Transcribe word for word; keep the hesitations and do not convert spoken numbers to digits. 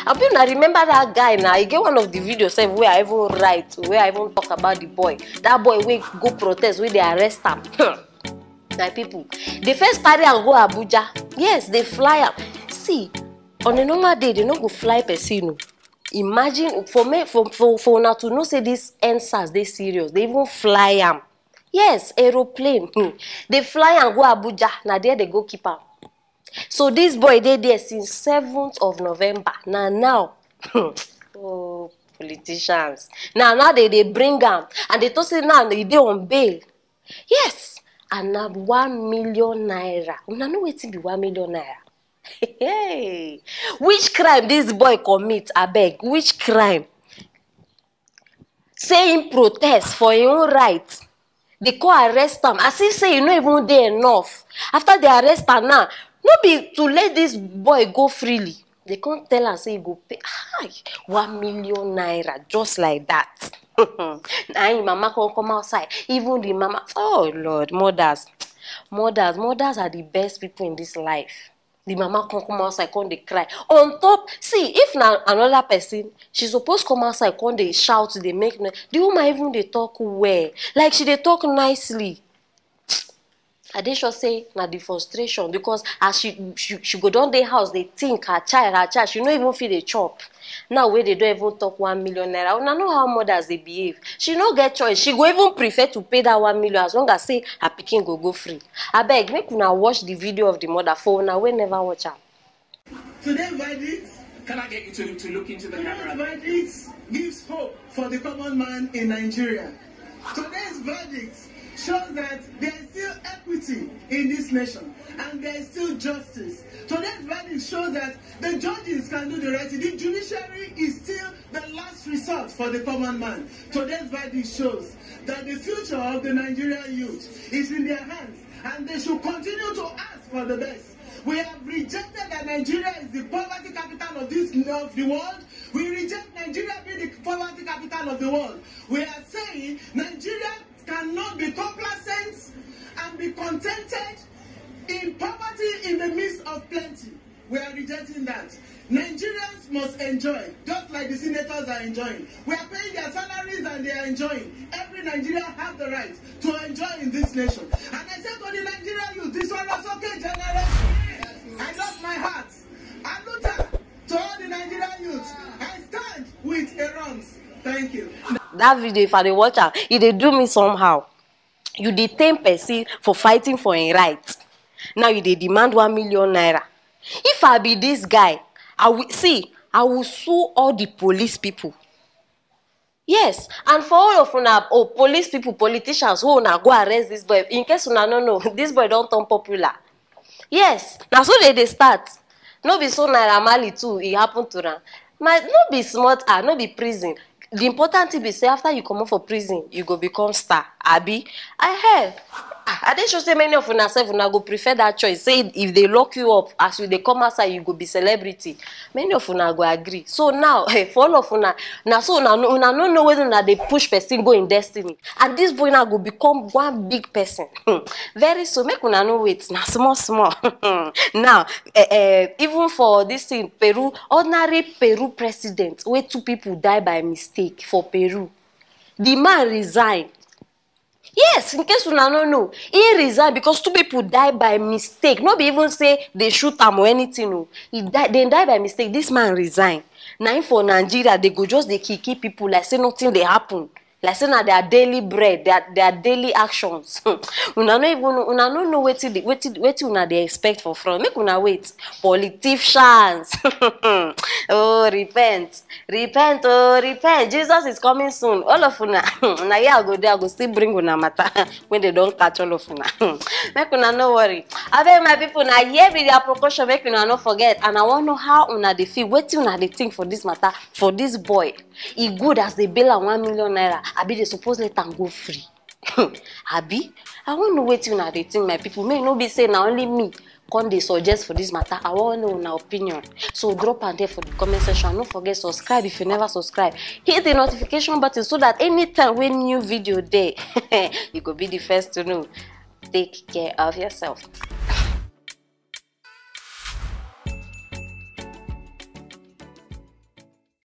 I be una remember that guy now. I get one of the videos sef where I even write, where I even talk about the boy. That boy wey go protest, where they arrest him. My people, they first carry and go Abuja. Yes, they fly up. See, on a normal day, they no go fly person. Imagine for me, for for for now to know say this answers they serious. They even fly am. Yes, aeroplane. Hmm. They fly and go Abuja. Now there they go keep am. So this boy dey there since seventh of November. Now now, oh, politicians. Now now they they bring am and they talk say now he dey on bail. Yes, and na one million naira. Una know wetin be one million naira? Hey, which crime this boy commit? Abeg, which crime? Say him protest for him own right. They come arrest am as if say e no even dey enough. After they arrest am now, no be to let this boy go freely. They come tell am say he go pay, hi, one million naira just like that. Na him mama come come outside. Even the mama, oh Lord, mothers, mothers, mothers are the best people in this life. The mama come come outside, come dey cry. On top, see, if na another person, she suppose come outside, come dey shout, dey make noise. The woman even dey talk well, like she dey talk nicely. I dey sure say na the frustration, because as she she, she go don dey house dey think, her child, her child, she no even fit dey chop. Now wey they don even talk one million naira, una know how mothers dey behave. She no get choice. She go even prefer to pay that one million as long as say her pikin go go free. Abeg, make una watch the video of the mother for una wey never watch am. Today's verdict, can I get you to, to look into the today's camera? Verdict gives hope for the common man in Nigeria. Today's verdict shows that there is still equity in this nation and there is still justice. Today's verdict shows that the judges can do the right thing. The judiciary is still the last resort for the common man. Today's verdict shows that the future of the Nigerian youth is in their hands and they should continue to ask for the best. We have rejected that Nigeria is the poverty capital of this of the world. We reject Nigeria being the poverty capital of the world. We are saying Nigeria cannot be complacent and be contented in poverty in the midst of plenty. We are rejecting that. Nigerians must enjoy, just like the senators are enjoying. We are paying their salaries and they are enjoying. Every Nigerian has the right to enjoy in this nation. And I say to the Nigerian youth, this one was okay generation. I lost my heart. I lost her. To all the Nigerian youth, I stand with Erons. Thank you. That video, if I dey watch am, e dey do me somehow. You dey tame person for fighting for him right. Now you dey demand one million naira. If I be this guy, I will see, I will sue all the police people. Yes, and for all of una, oh, police people, politicians, who una go arrest this boy? In case una no know, this boy don turn popular. Yes, na so they dey start. No be so Naira Marley too, e happen to am. My, no be small, ah, no be prison. The important thing be say after you comot for prison, you go become star, abi? I hear. Ah, I dey sure say many of una sef una go prefer that choice. Say if they lock you up, as you dey come outside, you go be celebrity. Many of una go agree. So now, eh, for all of una, na so una no, una no know whether una dey push person go in destiny. And this boy now go become one big person. Hmm. Very soon, make una no wait, na small small. Now, eh, eh, even for this thing, Peru, ordinary Peru president, where two people die by mistake for Peru. The man resign. Yes, in case una no know, he resign because two people die by mistake. No be even say they shoot am or anything. No, he die, they die by mistake. This man resign. Now for Nigeria, they go just they kill, kill people like say nothing they happen. Like say na their daily bread, their, their daily actions. Una no even, una no know wetin the, wetin, wetin una dey expect for front. Make una wait. Politicians. Oh, repent. Repent, oh, repent. Jesus is coming soon. All of una. Na here I go there, I go still bring una matter when they don't catch all of una. Make una no worry. Abeg, my people, na here be their precaution. Make una no forget. And I wan know how una dey feel. Wetin una dey think for this matter, for this boy? E good as they bail am one million naira, abi they suppose let am go free? Abi? I wan know wetin una dey think, my people. Make e no be say na only me come dey suggest for this matter. I wan know una opinion. So drop am there for the comment section. No forget subscribe if you never subscribe. Hit the notification button so that anytime when new video dey, you go be the first to know. Take care of yourself.